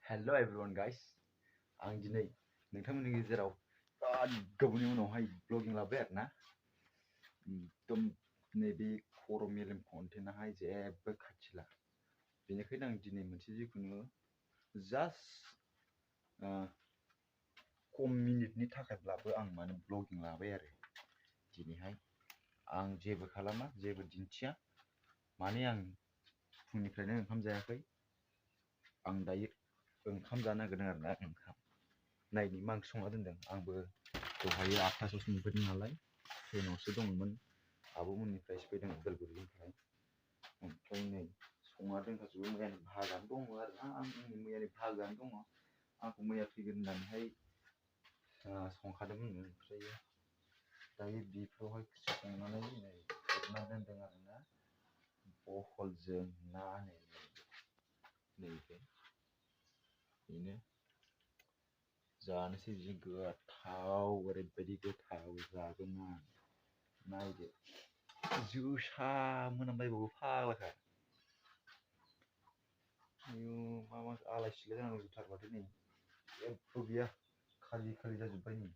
Hello everyone guys, आं दिनै नोंथांमोननि गेजेराव बिराद गोबावनि उनावहाय ब्लगिं लाबाय आरोना। एकदम नैबे खर' मेलेम कन्टेन्टआहाय जेबो खाथिला, बेनिखायनो आं दिनै मोनसे जिखुनु जास्ट खम मिनिटनि थाखायब्लाबो आं माने ब्लगिं लाबाय आरो। दिनैहाय आं जेबो खालामा, जेबो दिन्थिया, माने आं फुंनिफ्रायनो ओंखाम जायाखै। आं दायो ओंखाम जानो नागिरदों आरोना। ओंखाम नायनि मा ओंख्रि संना दोनदों। आंबो दहायो 8थासोआवसो मोनफैदों नालाय, ट्रेनावसो दंमोन, आब'मोननिफ्रायसो फैदों उदालगुरिनिफ्राय। ओमफ्राय नै संना दोनखाजोबो, मैयानि भागानो दङ आरोना। आंनि मैयानि भागानो दङ, आंखौ मैया फैगोन होननानैहाय संखादोंमोन। ओमफ्राय दायो बेफोरावहाय संनानै नै खोबना दोनदों आरोना। बहलजों ना नैबे बेनो जानोसै जि गोथाव, ओरैबायदि गोथाव जागोन आं। नायदो, जोसा मोनामलायबावो फाग्लाखा। आयु मा आलाय सिलाय जानांगौ जुथार माथो, नै जेबो गैया, खालि खालि जाजोब्बाय। नै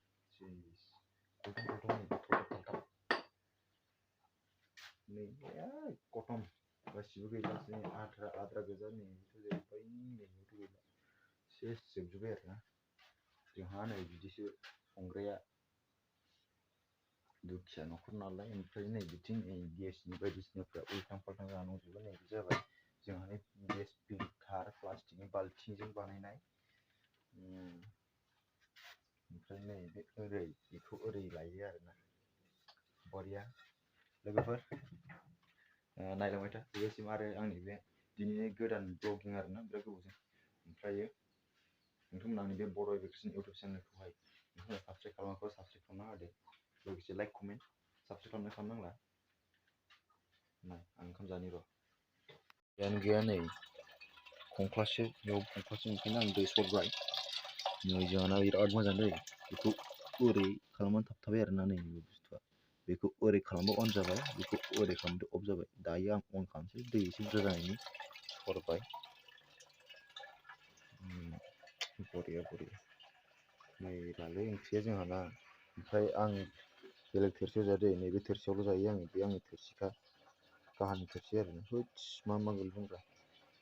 नै खतम, गासिबो गैलासै, आद्रा गोजा। नै जोब्बाय, नै गैला, सेस जोबजोब्बाय आरोना। जोंहा नै बिदिसो संग्राया, दुखिया न'खर नालाय। ओमफ्राय नै बिथिं गेसनि बायदिसिनाफ्रा उल्थां फाल्थां जानांजोबबाय। नै बिदि जाबाय जोंहानि गेस फिल्टार, प्लास्टिकनि बाल्थिंजों बानायनाय। ओमफ्राय नै बे बेखौ ओरै लायो आरोना। बरिया लोगोफोर, नायलांबाय था बेसिम। आरो आंनि बे दिनैनि गोदान ब्लगिं आरोना, बिराद गोबावजों। ओमफ्रायो नोंथांमोना आंनि बे बड'भिडिअ इउटुब चेनेलखौहाय नोंथांमोना साबस्क्राइब खालामाखैबा साबस्क्राइब खालामना होदो, लोगोसे लाइक कमेन्ट साबस्क्राइब खालामनांला। नाय आं ओंखाम जानि र', गैया नै खंख्लासो, बेयाव खंख्लासो, ओंखायनो आं दै सरबाय। नै जोंहाना बिराद मोजां दै, बेखौ ओरै खालामनानै थाबथाबाय आरोना। नै बे बुस्थुआ, बेखौ ओरै खालामबा अन जाबाय, बेखौ ओरै खालामदो अफ जाबाय। दायो आं अन खालामसै, दै एसे बुरजा जानायनि सरबाय। बरिया बरिया, नै दालै ओंख्रिया जोंहाना। ओमफ्राय आं बेलेग थोरसियाव जाया दै, नैबे थोरसियावल' जायो आङो। बे आंनि थोरसिखा, काहानि थोरसि आरोना। होत्स मा गोलैदोंब्रा,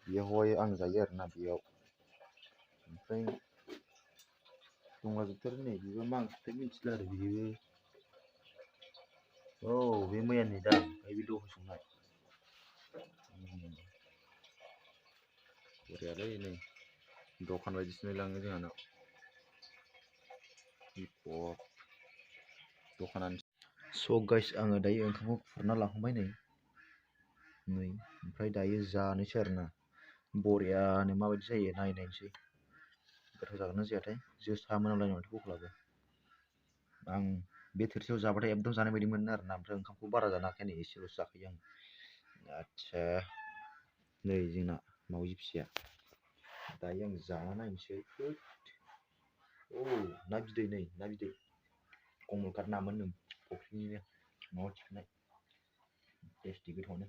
बेयावहाय आं जायो आरोना, बेयाव। ओमफ्राय दंलाजोबथारो नै, बेबो मा ओंख्रिथाय मिथिला आरो बेबो। औ बे मैयानि दा, ओमफ्राय बे दहाय संनाय। बरियालै, नै दखान बायदिसो नुलाङो जोंहानाव। दखानानो। स' गाइस, आङो दायो ओंखामखौ खुरना लाखांबाय नै। ओमफ्राय दायो जानोसै आरोना। बरियानो माबायदि जायो नायनोसै, गोथाव जागोन ना जायाथाय। जोसा मोनामलायनाय माथो बहलाबो। आं बे थोरसियाव जाबाथाय एकदम जानाय बायदि मोनो आरोना। ओमफ्राय ओंखामखौ बारा जानो हाखाया, नै एसेल'सो जाखायो आं। आदसा नै जोंना मावजि फिसाया, दायो आं जाना नायनोसै। औ ना बिदै, नै ना बिदै, कमलकाट नामोन नो, फुख्रिनिनो न'आव थिखोनाय, टेस्टि गोथावनो।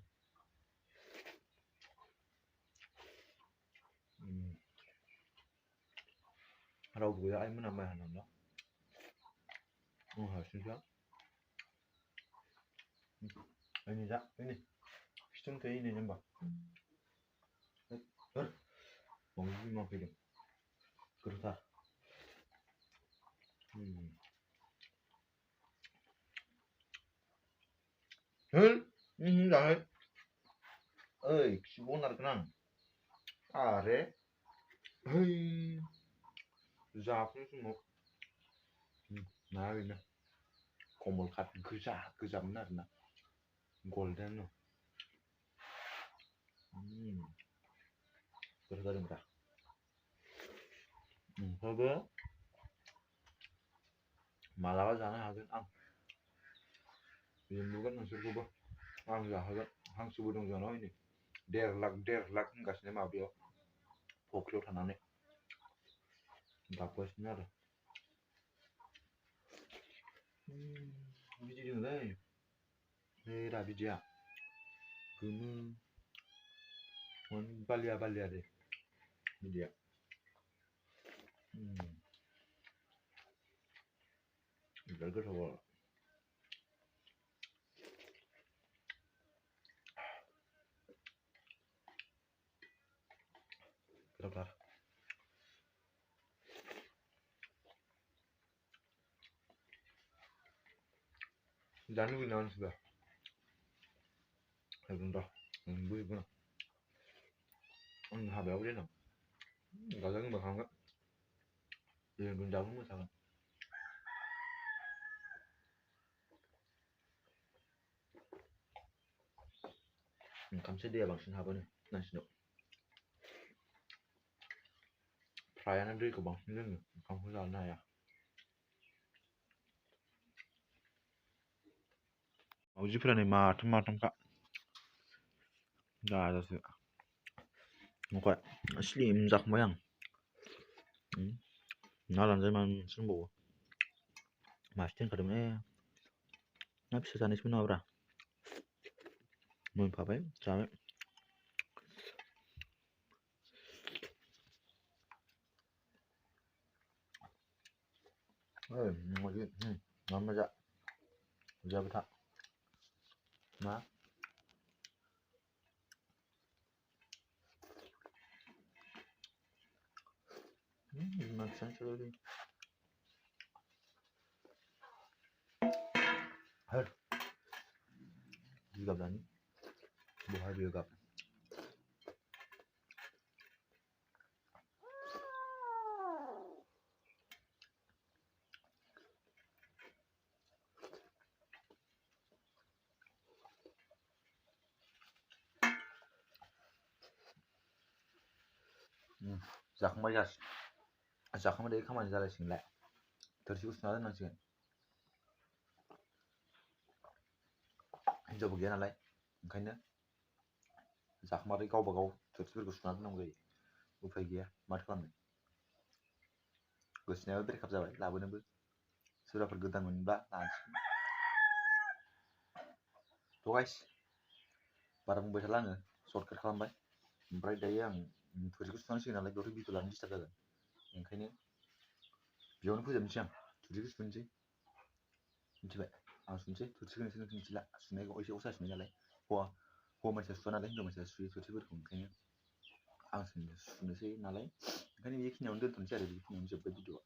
रावबो गैया आइमोना माइ हानानै दं, आं हारसिंसो। नै जा, नै खिथुम थोयै नै होनबा। मावजि बिमा फैदों, गोथावथार। जाबाय। ओइ खिबुआव नारगोन आं। आरे है जाफैनाय समाव नाया बेनो, कमलकाट गोजा गोजामोन आरोना, गल्डेन। गोथाव जादोंब्रा। नोंसोरबो मालाबा जानो हागोन आं, लिंबोगोन नोंसोरखौबो। आं जाहोगोन। हांसोबो दं जोंनाव, नै 1.5 लाख होनगासिनो माबायाव, फख्रियाव थानानै गाबगासिनो आरो। बिदै दङलै, नै रा बिदैया गोमो, बालिया बालिया दे बिदैया। बिराद गोथाव गोथावथार जानो लुबैयो नामा नोंसोरबो होगोन र' नोंबो होगोन आंनि हाबायाव देनां गाजा गोमजा खालामगोन जों दाबो मोसागोन ओंखामसो दैया बांसिन हाबोनो मानसिनाव फ्रायानो दैखौ बांसिन लोङो ओंखामखौ जानो हाया मावजिफोरानो माथाम माथामखा दाजासो ओमफ्राय स्लिम जाखांबाय आं ना लानजाय मानसो दंबावो मासे दोनखादोंमोन ना फिसा जानायसोमोन नामाब्रा मोनफाबाय जाबाय मामा जाबाय था मा बिमा फिसासो जिगाब दानि बहा जिगाब जाखांबाय जाखांबाय खामानि जालायसिगोनलाय थोरसिखौ सुना दोननांसिगोन हिनजावबो गैया नालाय ओंखायनो जाखांबाथाय गावबा गाव थोरसिफोरखौ सुना दोननांगौ जायो उफाय गैया माथो खालामनो गोसोनायाबो ब्रेकआप जाबाय लाबोनोबो सोरबाफोर गोदान मोनब्ला लानोसै थ' गाइस बारा बुंबाय थाला आङो सर्टकाट खालामबाय ओमफ्राय दायो आं थोरसिखौ सुनांसिगोन नालाय बेयावथ' भिडिअ लानो डिस्टार्ब जागोन ओंखायनो बेयावनो फोजोबनोसै आं थोरसिखौ सुनोसै मिथिबाय आं सुनोसै थोरसिखौ नोंसोर मिथिला सुनायखौ एसे असा सुनाय नालाय हौवा मानसिया सुवा नालाय हिनजाव मानसिया सुयो थोरसिफोरखौ ओंखायनो आं सुनोसै नालाय ओंखायनो बेखिनियावनो दोनथ'नोसै आरो बेखिनियावनो जोब्बाय भिडिअआ